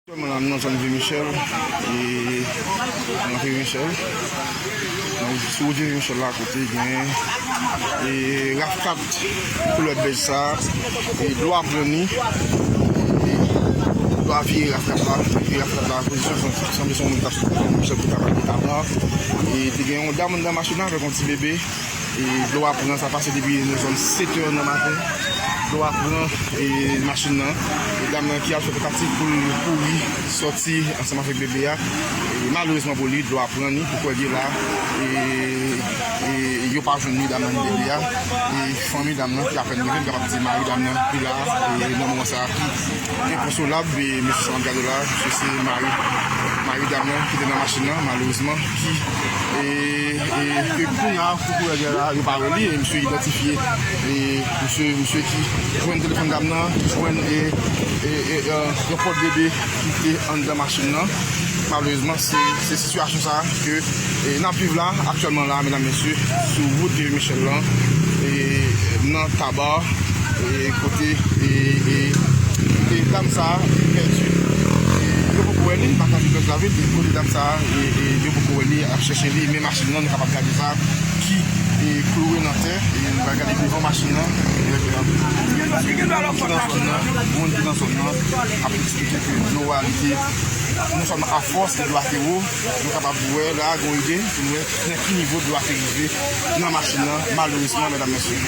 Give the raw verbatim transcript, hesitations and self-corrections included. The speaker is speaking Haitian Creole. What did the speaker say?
Aktyèlman la, nou nan zòn Vye Michèl, e nan Vye Michèl, nan, sou wout Vye Michèl la, kote gen e RAV kat koulè bèj sa, e dlo a pran li, e dlo a vire RAV kat la, vire RAV kat la, pozisyon sa, sanble se yon moun ki t ap sot nan Vye Michèl pou ta pral Taba, e te gen yon dam anndan machin nan avèk yon ti bebe, e dlo a pran, sa pase depi nan zòn sèt è nan maten. Dlo a pran e machin nan. E dam nan ki al fè tantativ pou l kouri sòti ansanm avèk bebe a. E malerezman pou li, dlo a pran li, pou kwè li la. E, e yo pa jwenn ni dam nan ni bebe a. E fanmi dam nan ki apèn rive, m kapab di mari dam nan ki la, e nan moman sa a ki enkonsolab, e mesye sa w ap gade la, mesye se mari, mari dam nan ki te nan machin nan, malerezman, ki e, e ke kounye a, pwokirè la, yo pa wè li, e misye idantifye, e misye, misye ki jwenn telefòn dam nan, jwenn e, e, e, e, yon pòt bebe ki te anndan machin nan. Malerezman, se, se sitiyasyon sa a ke, e, n ap viv la, aktyèlman la, medam, mesye, sou wout Vye Michèl lan, e nan Taba, e kote, e, e, e dam sa a, li pèdi. E yo poko wè li, m pa ka di pèdi lavi l, e kote dam sa a, e, e yo poko wè li, ap chèche li, men machin nan, nou kapab gade sa, ki, e, kloure nan tè, e nou va gade devan machin nan, e, e, moun ki nan zòn nan, moun ki nan zòn nan, ap eksplike ke dlo a, li te, non sèlman afòs ke dlo a te wo, nou kapab wè la, gon ide, pou nou wè nan ki nivo dlo a te rive nan machin nan, malerezman, medam, mesye.